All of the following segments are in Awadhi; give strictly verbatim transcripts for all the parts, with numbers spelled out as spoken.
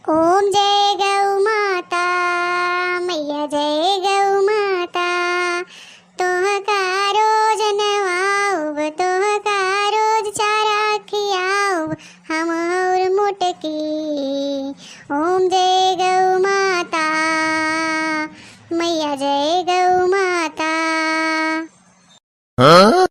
ओम जय गौ माता, मैया जय गौ माता। तोहका रोज नवाउब, तोहका रोज चारा खियाउब, हम और मोटकी। ओम जय गौ माता, मैया जय गौ माता। हाँ?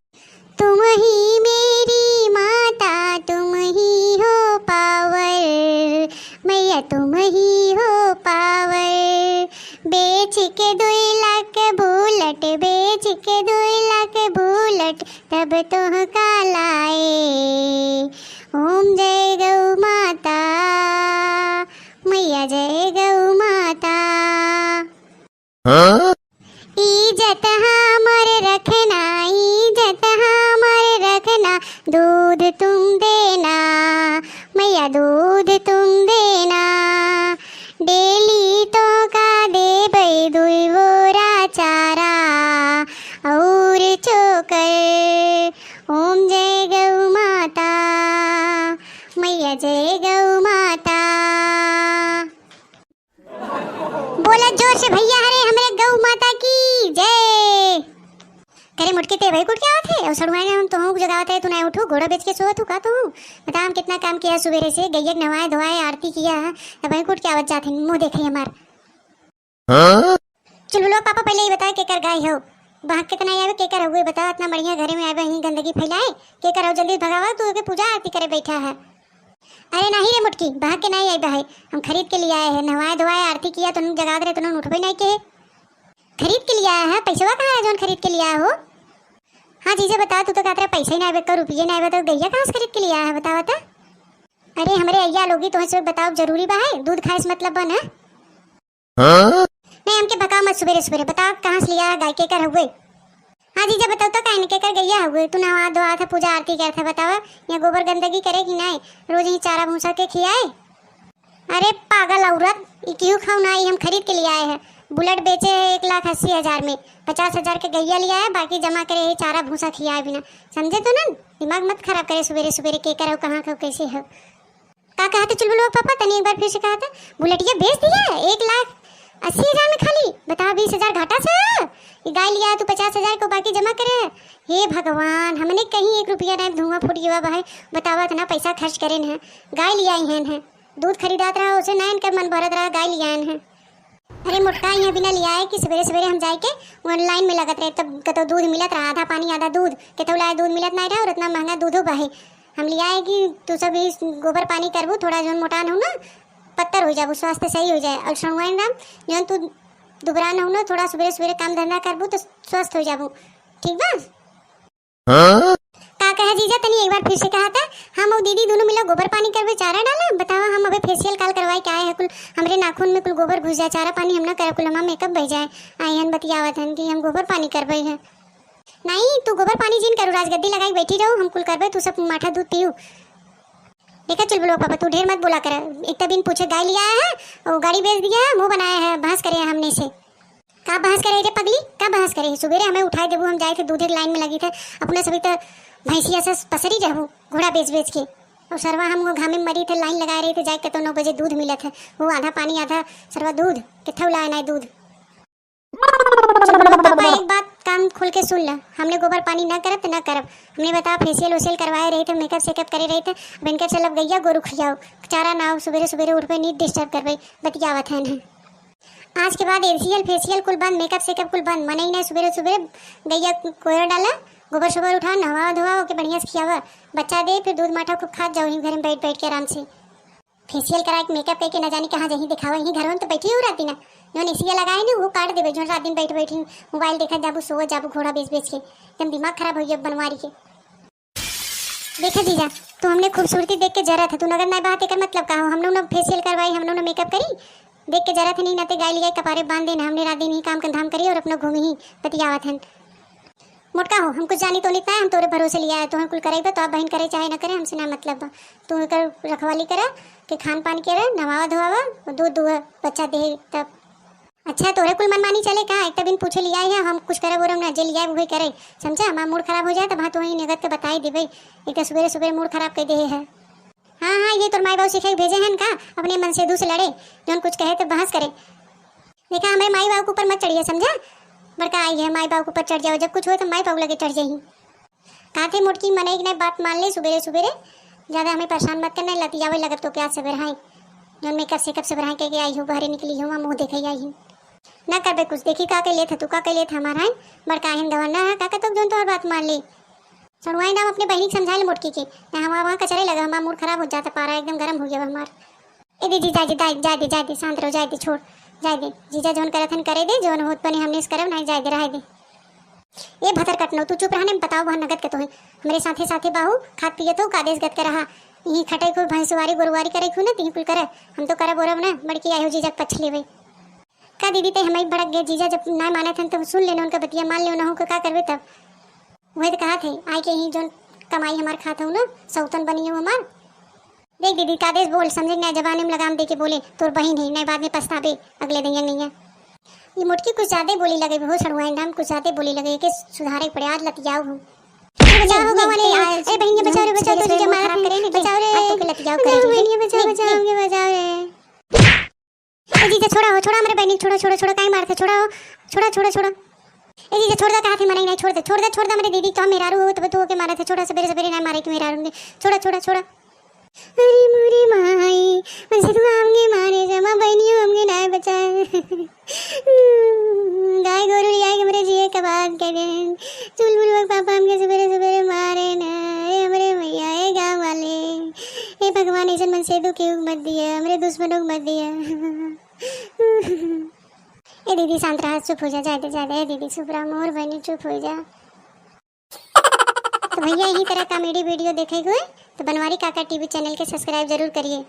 तुम ही मेरी माता, तुम ही हो पावर, मैया तुम ही हो पावर। बेच के दुई लाख बुलेट, बेच के दुई लाख बुलेट, तब तोहका लाए। ओम जय गौ माता, मैया जय गौ माता। हाँ? इज्जत हमर रखना, इज्जत हमर रखना, दूध तुम देना, मैया दूध तुम देना। डेली तोहका देबै दुई बोरा चारा और चोकर। ओम जय गौ माता, मैया जय गौ माता। बोला जोर से भैया, हरे हमरे गौ माता की जय। करे मोटकी, ते भाई कुट के आवत है? और सड़ुआइन हम तोहूँ जगावत है, तू ना उठू, घोड़ा बेच के सोवत हूँ का तू? बता, हम कितना काम किया सुबेरे से, गैया के नहवाए धोआए, आरती किया है, अब भाई कुट के आवत जात है, मुँह देखे हमार। हाँ? चुलबुलवा पापा, पहले ये बताए केकर गाय हो, बहक के तना आवे, केकर हउए बताओ, इतना बढ़िया घरे में आवे, यहीं गंदगी फैलाए, केकर हो, जल्दी भगावा, तू के पूजा आरती करे बैठा है। अरे नहीं रे मोटकी, बहक के नहीं आई बहै, हम खरीद के लिए आए हैं। नहवाए धोवाए आरती किया तो जगावत रहे, तो उठबे नहीं के। खरीद के लिए आया है, पैसवा कहाँ है जौन खरीद के लिए आया हो? हाँ जीजा बताओ, तू तो कहत रहे पैसा ही नहीं आवे, रुपये नहीं आवे, तो गैया कहाँ से खरीद के लिए आया है बतावा तो? अरे हमरे अइया लोगी, तोहसे बताओ जरूरी बा है, दूध खाए से मतलब बा ना? हाँ? नहीं, हमके भकाओ मत सुबेरे सुबेरे। बताओ, कहाँ से लिया है गाय, केकर हउए? हाँ जीजा, बताओ तो, काहे न केकर गैया हउए? तू नहा धोआ था, पूजा आरती करत है, बतावा, यहाँ गोबर गंदगी करे कि नहीं? रोज ही चारा भूसा के खियाए। अरे पागल औरत, ई केहू खाऊ ना, ई हम खरीद के लिए आए हैं। बुलेट बेचे है एक लाख अस्सी हजार में, पचास हजार के गैया लिया है, बाकी जमा करे यही चारा भूसा खियाए बिना। समझे तो ना, दिमाग मत खराब करे सुबेरे सुबेरे, केकर हो, कहाँ के हो, कैसे हो। का कहत है चुलबुलवा पापा? तनी एक बार फिर से कहत है। बुलेटिया बेच दिया है एक लाख अस्सी हजार में खाली। बतावा, बीस हजार घाटा से है। ये गाय लिया है तू पचास हजार को, बाकी जमा करे है। हे भगवान, हमने कहीं एक रुपया नहीं, धुआं फूट गया भाई। बतावा, इतना पैसा खर्च करे न है, गाय लिया ही है न है, दूध खरीदात रहा, उसे ना इनका मन भरत रहा, गाय लिया है न है। अरे मोटका, यहाँ बिना लिया है कि सवेरे सवेरे हम जाए के वहाँ लाइन में लगत रहे, तब कतो दूध मिलत रहा, आधा पानी आधा दूध, केतौ लाए दूध मिलत नहीं रहा और इतना महंगा दूधो बहे। हम लिया है कि तू सब इस गोबर पानी करबू, थोड़ा जौन मोटान हो ना, पत्तर हो जाबू, स्वास्थ्य सही हो जाए। और सड़ुआइन राम, जौन तू दुबरान हो ना, थोड़ा सवेरे सवेरे काम धंधा करबू तो स्वस्थ हो जाबू, ठीक बा? हाँ? का कहे जीजा, तनी एक बार फिर से कहा था। हम और दीदी दोनों मिला गोबर पानी करबे, चारा डाला। बतावा, हम अबे फेशियल काल करवाए के आए हैं, कुल हमरे नाखून में कुल गोबर घुस जाए, चारा पानी हम ना करब, कुल हमार मेकअप बह जाए। आई हन बतियावत हन कि हम गोबर पानी करबे हैं। नहीं, तू गोबर पानी जिन करू, राजगद्दी लगाई बैठी रहू, हम कुल करबे, तू सब माठा दूध पीऊ। देखा चुलबुलवा पापा, तू ढेर मत बोला कर। एक तो बिन पूछे गाय लिया है और गाड़ी बेच दिया है, मुंह बनाया है, बहस करे है हमने से। का बहस करे रे पगली, का बहस करे? सुबेरे हमें उठाए देबू, हम जाए थे दूधे के लाइन में लगी थे, अपने सभी तो भैंसिया से पसरी रहू घोड़ा बेच बेच के। और सरवा हम वो घामे में मरी थे, लाइन लगाए रहे थे, जाए के तो नौ बजे दूध मिलत है, वो आधा पानी आधा सरवा दूध, कित्थौ लाए ना दूध। पापा, एक बात कान खोल के सुन ल, हमने गोबर पानी ना करब त ना करब। हमने बताओ, फेशियल वेशियल करवाए रहे थे, मेकअप सेकअप करे रहे थे, अब इनके चलब गैया गोरू खियाओ, चारा ना हो, सुबेरे सुबेरे उठ पे नींद डिस्टर्ब करबे, बतियावत है ना। आज के बाद फेशियल फेशियल कुल बंद, मेकअप सेकअप कुल बंद, मनई ना सुबेरे सुबेरे गैया कोयर डाला, गोबर शोबर उठा, नहवा धोवा, ओके बढ़िया से खियावा, बच्चा दे, फिर दूध माठा खूब खात जाओ, यहीं घर में बैठ बैठ के आराम से। फेशियल करा के, मेकअप करके ना जाने कहाँ जहीं दिखावा, यहीं घरवा में तो बैठी हो रात दिन। जौन एसिया लगाए ना, वो काट देबे, जौन रात दिन बैठ बैठी मोबाइल देखत जाबू, सोवत जाबू, घोड़ा बेच बेच के। एकदम दिमाग खराब हो गया बनवारी के। देखे जीजा, तू हमने खूबसूरती देख के जरत है, तू नगर नाय बात एकर मतलब का हो? हम लोग ना फेशियल करवाई, हम लोग ना मेकअप करी, देख के जरत है नहीं, नाते गाय लिया कपारे बांध देना, हमने रात दिन ही काम धाम करी और अपना घूमी ही बतियावत हन। मोटका हो, हम कुछ जानी तो नहीं, हम तोरे भरोसे लिया है, तोहन कुल करेबे तो आप बहिन करे चाहे ना करे, हमसे ना मतलब बा। तू एकर रखवाली करे, के खान पान करे, नवावा धोवावा, दूध दुहे, बच्चा दे तब। अच्छा, तोरे कुल मनमानी चले का? एक तबिन पूछे लिया है, हम कुछ करे बोरम ना, जे लिया है वही करे, समझा? हमार मूड खराब हो जाए तब हाँ तोहन नगद के बताई देबे, एक तो सुबेरे सुबेरे मूड खराब कर दे है। हाँ, हाँ, ये तोर माई बाबू सिखाई भेजे हैं का? अपने मनसेधू से लड़े, जौन कुछ कहे तो बहस करे। देखा, हमरे माई बाबू के ऊपर मत चढ़िए, समझा? बड़का आई है, माई बाबू के ऊपर चढ़ जाओ, जब कुछ होए तो माई बाबू लगे चढ़ जाई। कहा थे मोटकी, मनई के नहीं बात मान ले सुबेरे सुबेरे, ज्यादा हमें परेशान मत करना, लतियावे लगत तो क्या सबेर है, जौन मेकअप सेकअप से बढ़ाए के आई हो, बाहरे निकली हो, वहाँ मुँह देखे आई हो। ना करबे कुछ, देखी का के लेत है तू, का के लेत है हमार है, बड़का आहिन गवर्नर है, का के तो जौन तोहर बात मान ले। सड़ुआइन राम, अपने बहिनी के समझा ले मोटकी के, ना हमार वहाँ कचरे लगा, हमार मूड खराब हो जाता, पारा एकदम गरम हो गया हमार। ए दीदी, जाए दे, जाए, जाए दे, जाए दे, शांत रहो, जाए दे, छोड़, जाए दे। जीजा जौन करत हन करे दे, जौन होत बने हमने से करब, नहीं जाए दे, रहे दे। ए भतर कटनो, तू चुप रहा ने, बताओ वहाँ नगद के तोहे। हमरे साथे साथे बाहू, खात पियत हो, कादेश गत के रहा। यही खटे को भैंसवारी गोरवारी करे को ना, तिही कुल करे। हम तो करब ओरब ना, बड़की आई हो जीजा के पक्ष लेवे। का दीदी, ते हमें भड़क गए, जीजा जब ना मानत हन तो सुन लेना उनका बतिया, मान लेना हो, का करबे तब? वही तो कहा थे, आए के ही जौन कमाई हमार खात हो ना, सौतन बनी हो हमार। देख दीदी, कादेश बोल, समझे ना, जबाने में लगाम दे के बोले, तोर बहिन है, नहीं बाद में पछताबे अगले दिन, नहीं है। ये मोटकी कुछ ज्यादा बोली लगे हो, सड़ुआइन राम कुछ ज्यादा बोली लगे, के सुधारे के पड़े, आज लतियाओ हो। बचाओ हो, गवा ने, ए बहिनिया, बचाओ रे, बचाओ, तो जीजा मारत है, बचाओ रे, आज तो के लतियाओ करे, बहिनिया, बचाओ, बचाओ, हमके बचाओ रे। ए जीजा, छोड़ा हो, छोड़ा हमरे बहिनी, छोड़ा, छोड़ा, छोड़ा, काहे मारत है, छोड़ा हो, छोड़ा, छोड़ा, छोड़ा। ए जीजा, छोड़ दे, कहा थे मनई नहीं, छोड़ दे, छोड़ दे, छोड़ दे, हमरे दीदी तो मेहरारू हो, तब तू ओके मारत है, छोड़ा, सबेरे सबेरे नहीं मारे के मेहरारू के, छोड़ा, छोड़ा, छोड़ा। अरे मोरी माई, मनसेधू हमके मारे, जमा बहिनियों हमके नहीं बचाए। गाय गोरू लिया के हमरे जिए के बात कह दे। चुलबुल के पापा हमके सबेरे सबेरे मारे ना। ए हमरे मैया, ए गाँव वाले, ए भगवान, ऐसन मनसेधू केहू के मत दिया, हमरे दुश्मनों के मत दिया। ए दीदी, शांत रहा, चुप हो जा, जाए दे, जाए दे। ए दीदी, चुप रहा, मोर बहिनी, चुप हो जा। तो भैया, यही तरह comedy video देखे हुए तो बनवारी काका टीवी channel के subscribe जरूर करिए।